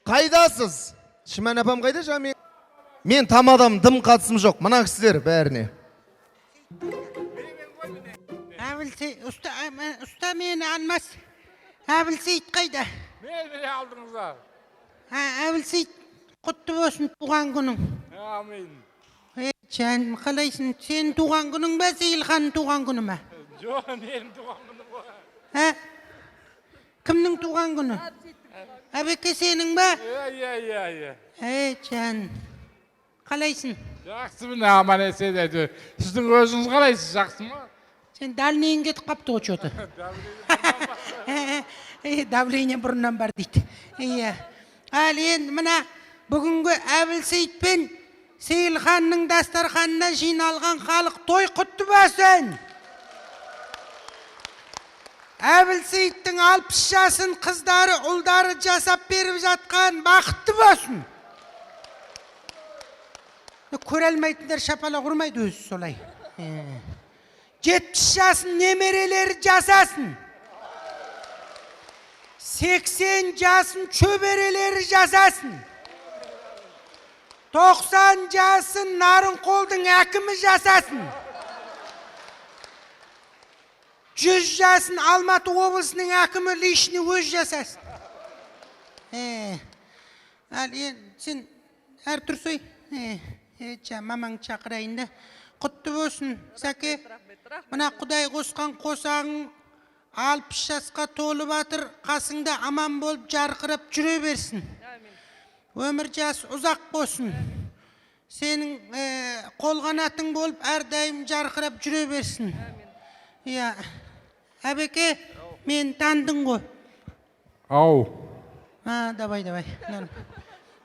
Қайдасыз? Шиман апам қайда жаңа? Мен тамадам, дым қатысым жоқ. Мына кісілер бәріне. Әбілсейіт, ұста, ұста мені алмас. Әбілсейіт қайда? Мен міне алдыңызда. Әбілсейіт, құтты болсын туған күнің. Амин. Е, жаным, қалайсың? Сенің туған күнің бе, Сейілханның туған күні ме? Жоқ, менің туған күнім ғой. Ә? Кімнің туған күні? Әбеке, сенің бе? Иә, иә, иә, иә. Е, жан. Қалайсың? Жақсымын, аман есен әйтеуір. Сіздің өзіңіз қалайсыз, жақсы ма? Сен дальныйың кетіп қапты ғой че-то. Давление бұрыннан бар дейді. Иә. Ал енді мына бүгінгі Әбілсейіт пен Сейілханның дастарханына жиналған халық, той құтты болсын. Әбілсейіттің 60 жасын қыздары, ұлдары жасап беріп жатқан бақытты болсын. Көре алмайтындар шапалақ ұрмайды өзі солай. 70 жасын немерелері жасасын. 80 жасын шөберелері жасасын. 90 жасын Нарынқолдың әкімі жасасын. 100 жасын Алматы облысының әкімі лишний өз жасасын. Ал енді сен әр тұрсай. Мамаңды шақырайын да. Құтты болсын, Сәке. Мына Құдай қосқан қосағың 60 жасқа толып жатыр, қасыңда аман болып жарқырап жүре берсін. Өмір жас ұзақ болсын. Сенің қолғанатың болып әрдайым жарқырап жүре берсін. Иә. Әбеке, мен таныдың ғой. Ау. А, давай, давай.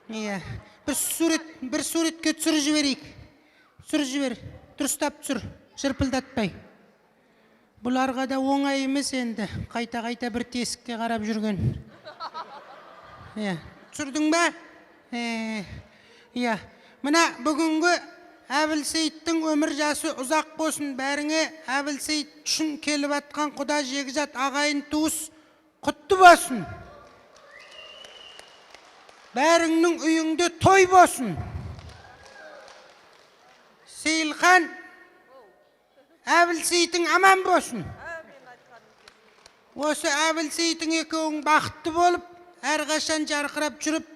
Иә. Бір суретке түсіріп жіберейік. Түсіріп жібер. Дұрыстап түсір, жырпылдатпай. Бұларға да оңай емес енді. Қайта-қайта бір тесікке қарап жүрген. Иә. Түсірдің бе? Иә. Мына бүгінгі Әбілсейіттің өмір жасы ұзақ болсын. Бәріңе Әбілсейіт үшін келіп атқан құда жекжат ағайын туыс құтты болсын. Бәріңнің үйіңде той болсын. Сейілхан, Әбілсейітің аман болсын. Осы Әбілсейітің екеуің бақытты болып, әрқашан жарқырап жүріп,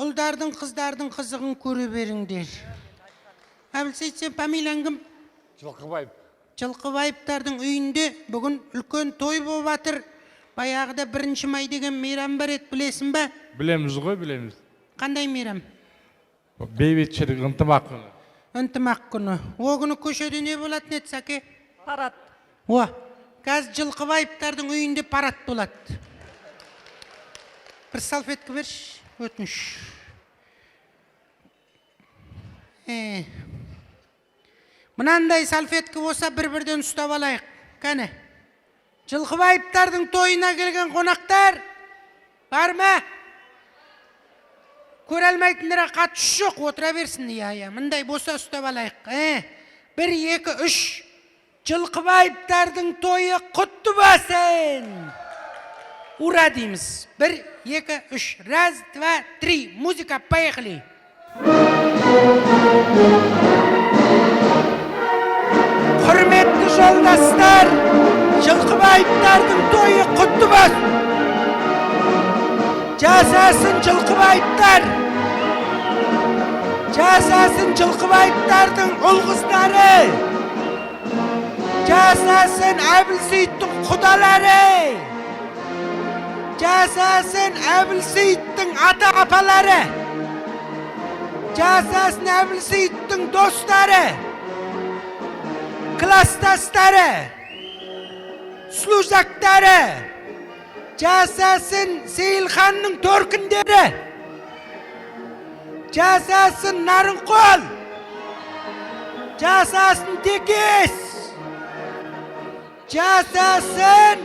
ұлдардың, қыздардың қызығын көре беріңдер. Әбілсейіт, сен фамилияң кім? Жылқыбаев. Жылқыбаевтардың үйінде бүгін үлкен той болып жатыр. Баяғыда 1 май деген мейрам бар еді, білесің бе? Білеміз ғой, білеміз. Қандай мейрам? Бейбітшілік, ынтымақ күні. Ынтымақ күні. О күні көшеде не болатын еді, Сәке? Парад. О, қазір Жылқыбаевтардың үйінде парад болады. Бір салфетка берші, өтініш. Мынандай салфетка болса бір-бірден ұстап алайық. Кәне. Жылқыбаевтардың тойына келген қонақтар бар ма? Көре алмайтындарға қатысы жоқ, отыра берсін. Иә, иә, мындай болса ұстап алайық. 1, 2, 3. Жылқыбаевтардың тойы құтты болсын. Ура дейміз. 1, 2, 3. Раз, два, три. Музыка, поехали. Құрметті жолдастар, Жылқыбаевтардың тойы құтты болсын. Жасасын Жылқыбаевтар. Жасасын Жылқыбаевтардың ұл-қыздары. Жасасын Әбілсейіттің құдалары. Жасасын Әбілсейіттің ата-апалары. Жасасын Әбілсейіттің достары, класстастары, служактары. Жасасын Сейілханның төркіндері. Жасасын Нарынқол. Жасасын Текес. Жасасын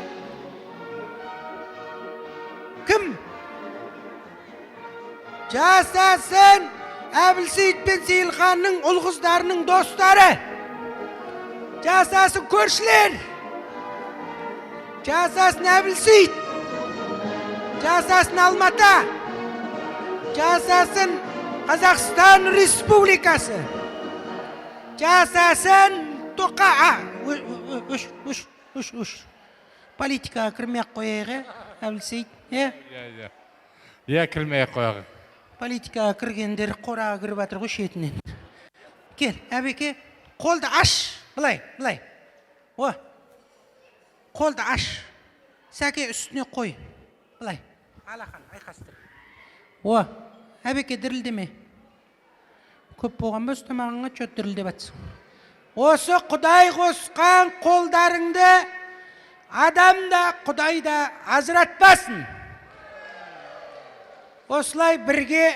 кім? Жасасын Әбілсейіт пен Сейілханның ұл-қыздарының достары. Жасасын көршілер. Жасасын Әбілсейіт. Жасасын Алматы. Жасасын Қазақстан Республикасы! Жасасын Тоқа! А, өш, өш, өш, өш. Политикаға кірмей ақ қояйық, ә, Әбілсейіт, е? Иә, иә, иә, кірмей ақ қояйық. Политикаға кіргендер қораға кіріп жатыр ғой шетінен. Кел, Әбеке, қолды аш, былай, былай. О, қолды аш. Сәке, үстіне қой. Былай. Алақан, айқастыр. О, Әбеке, дірілдеме. Көп болған ба ұстамағанға, че дірілдеп жатсың? Осы Құдай қосқан қолдарыңды адам да, Құдай да ажыратпасын. Осылай бірге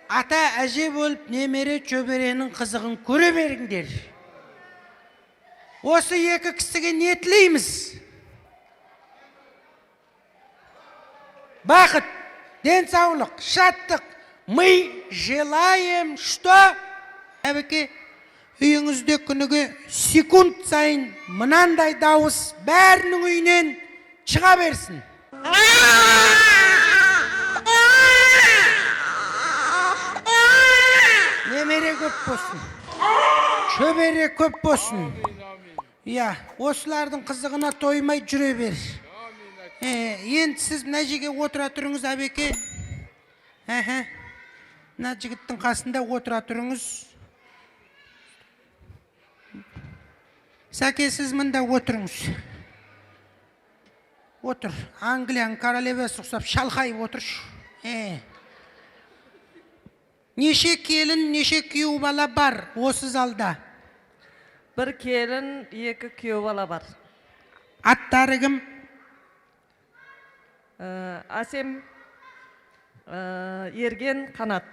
ата әже болып немере шөберенің қызығын көре беріңдер. Осы екі кісіге не тілейміз? Бақыт, денсаулық, шаттық. Мы желаем, что, Әбеке, үйіңізде күніге секунд сайын мынандай дауыс бәрінің үйінен шыға берсін. Немере көп болсын, шөбере көп болсын. Иә, осылардың қызығына тоймай жүре бер. Енді сіз мына жерге отыра тұрыңыз, Әбеке. Әхә. Мына жігіттің қасында отыра тұрыңыз. Сәке, сіз мында отырыңыз. Отыр. Англияның королевасы ұқсап шалқайып отыршы. Неше келін, неше күйеу бала бар осы залда? Бір келін, екі күйеу бала бар. Аттары кім? Әсем, Ерген, Қанат.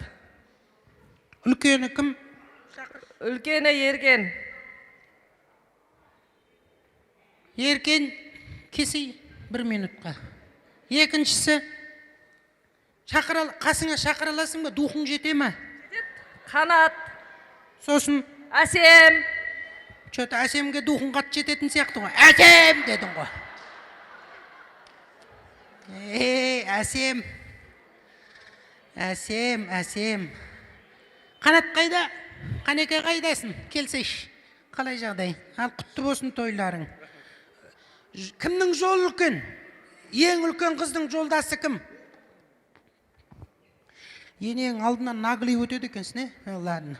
Үлкені кім? Үлкені Ерген. Еркен, кесей бір минутқа. Екіншісі, шақыра, қасыңа шақыра аласың ба? Духың жете ме? Қанат. Сосын? Әсем. Че-то Әсемге духың қатты жететін сияқты ғой. Әсем дедің ғой. Ей, Әсем. Әсем, Әсем. Қанат қайда? Қанеке, қайдасың? Келсейші. Қалай жағдай? Ал құтты болсын тойларың. Кімнің жолы үлкен? Ең үлкен қыздың жолдасы кім? Енең алдынан наглый өтеді екенсің, е? Ладно.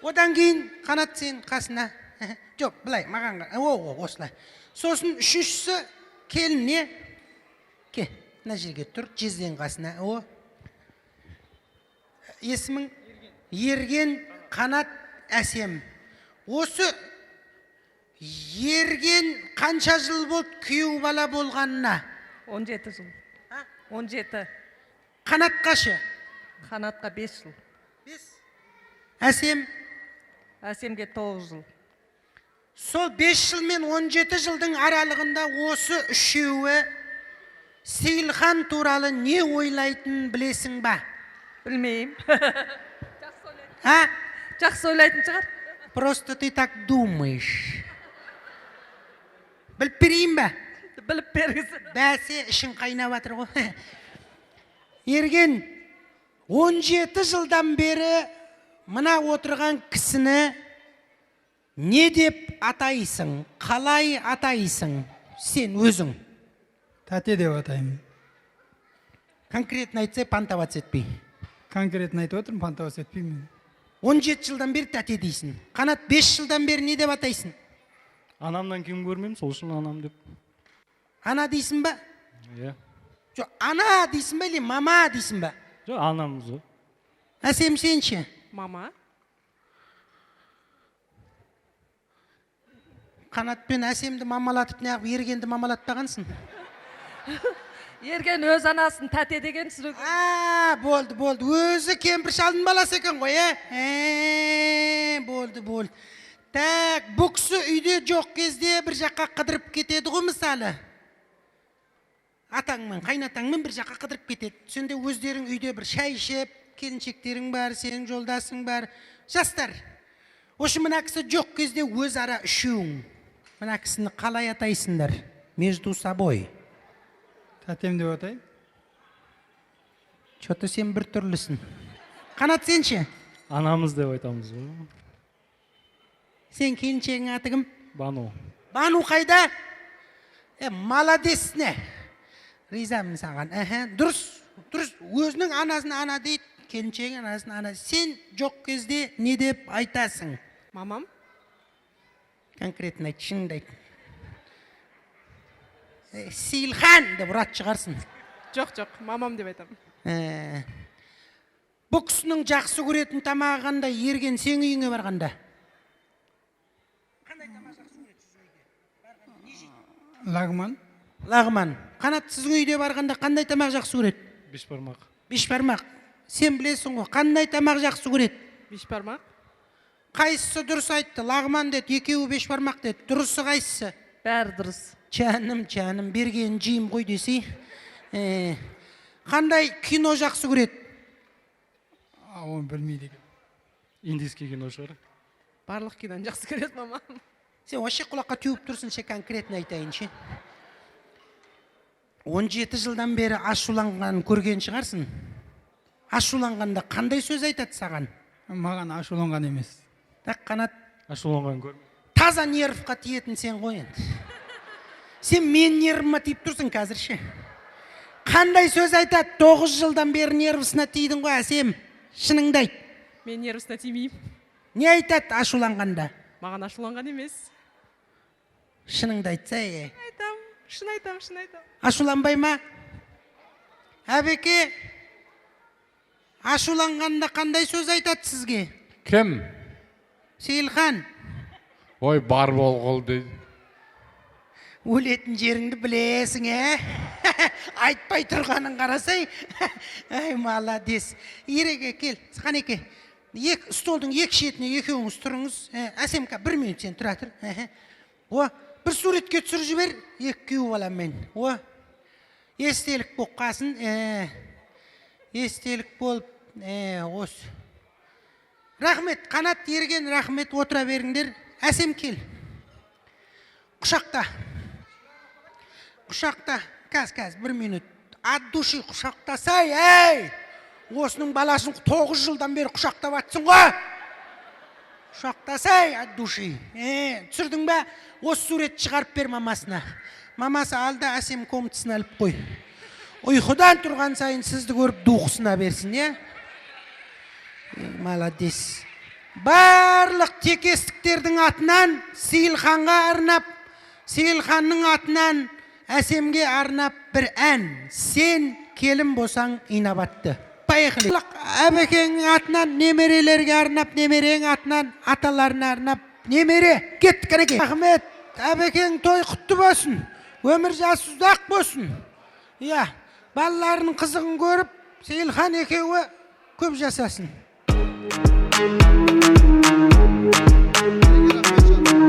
Одан кейін Қанат, сен қасына. Жоқ, былай, маған о, осылай. Сосын үшіншісі келін, не? Ке, мына жерге тұр, жезден қасына. О. Есімің? Ерген, Қанат, Әсем. Осы Ерген қанша жыл болды күйеу бала болғанына? 17 жыл. 17. Қанатқа ше? Қанатқа 5 жыл. 5. Әсем? Әсемге 9 жыл. Сол 5 жыл мен 17 жылдың аралығында осы үшеуі Сейілхан туралы не ойлайтынын білесің ба? Білмеймін. А? Жақсы ойлайтын шығар. Просто ты так думаешь. Біліп берейін ба? Біліп бергіз. Бәсе, ішің қайнап жатыр ғой. Ерген, 17 жылдан бері мына отырған кісіні не деп атайсың, қалай атайсың сен өзің? Тәте деп атаймын. Конкретно айтсай, понтоваться етпей. Конкретно айтып отырмын, понтоваться етпеймін. 17 жылдан бері тәте дейсің. Қанат, 5 жылдан бері не деп атайсың? Анамнан кем көрмеймін, сол үшін анам деп. Ана дейсің ба? Иә. Жоқ, ана дейсің ба или мама дейсің ба? Жоқ, анамыз ғой. Әсем, сен ше? Мама. Қанат пен Әсемді мамалатып неғып Ергенді мамалатпағансың? Ерген өз анасын тәте деген түсінік. А, болды, болды. Өзі кемпір шалдың баласы екен ғой, ә? Болды, болды. Так, бұл кісі үйде жоқ кезде бір жаққа қыдырып кетеді ғой, мысалы. Атаңмен, қайнатаңмен бір жаққа қыдырып кетеді. Сонда өздерің үйде бір шай ішіп, келіншектерің бар, сенің жолдасың бар. Жастар, осы мына кісі жоқ кезде өзара үшеуің. Мына кісіні қалай атайсыңдар? Между собой. Тәтем деп атаймын. Че Че-то сен бір түрлісің. Қанат, сен ше? Анамыз деп айтамыз ғой. Сен келіншегіңнің аты кім? Бану. Бану қайда? Е, молодец, не ризамын саған. Іхі, дұрыс, дұрыс. Өзінің анасын ана дейді, келіншегінің анасын ана. Сен жоқ кезде не деп айтасың? Мамам. Конкретно айт, шыныңды айт. Е, Сейілхан деп ұратын шығарсың. Жоқ, жоқ, мамам деп айтамын. Ә, бұл кісінің жақсы көретін тамағы қандай, Ерген, сен үйіңе барғанда? Қандай тамақ жақсы көреді сіздің үйге барғанда, не жейді? Лагман. Лағман. Қанат, сіздің үйде барғанда қандай тамақ жақсы көреді? Бешбармақ. Бешбармақ. Сен білесің ғой, қандай тамақ жақсы көреді? Бешбармақ. Қайсысы дұрыс айтты? Лағман деді, екеуі бешбармақ деді. Дұрысы қайсысы? Бәрі дұрыс. Жаным, жаным, бергенін жеймін ғой десей. Ә, қандай кино жақсы көреді? А, оны білмейді екен. Индийский кино шығар. Барлық киноны жақсы көреді мамам. Сен вообще құлаққа теуіп тұрсың ше, конкретно айтайын ше. 17 жылдан бері ашуланғанын көрген шығарсың. Ашуланғанда қандай сөз айтады саған? Маған ашуланған емес. Так, Қанат? Ашуланған көрмедім. Таза нервқа тиетін сен ғой енді. Сен мен нервыма тиіп тұрсың қазір ше. Қандай сөз айтады? 9 жылдан бері нервысына тидің ғой, Әсем, шыныңды айт. Мен нервысына тимеймін. Не айтады ашуланғанда? Маған ашуланған емес. Шыныңды айтса, е. Айтам, шын айтам, шын айтам. Ашуланбай ма? Әбеке, ашуланғанда қандай сөз айтады сізге? Кім? Сейілхан. Ой, бар болғыл дейді. Өлетін жеріңді білесің, ә? Айтпай тұрғанын қарасай. Ай, молодец. Ереке, кел, қанеке, екі столдың екі шетіне екеуіңіз тұрыңыз. Ә, Әсемка, бір минут, сен тұра тұр. Әхе. О, бір суретке түсіріп жібер екі күйеу баламмен. О, естелік болып қалсын. Ә, естелік болып, ә, осы. Рахмет, Қанат, Ерген, рахмет, отыра беріңдер. Әсем, кел, құшақта, құшақта. Қазір, қазір, бір минут. От души құшақтасай. Ей, осының баласын 9 жылдан бері құшақтап жатсың ғой. Құшақтасай от души. Е, түсірдің ба? Осы суретті шығарып бер мамасына. Мамасы алда, Әсем комнатасына іліп қой. Ұйқыдан тұрған сайын сізді көріп духысына берсін, иә. Е, молодец. Барлық текестіктердің атынан Сейілханға арнап, Сейілханның атынан Әсемге арнап бір ән: «Сен келін болсаң инабатты». Поехали. Әбекеңнің атынан немерелерге арнап, немерең атынан аталарына арнап, немере. Кеттік, кәнекей. Рахмет, Әбекең, той құтты болсын, өмір жасы ұзақ болсын, иә. Балаларының қызығын көріп, Сейілхан екеуі көп жасасын.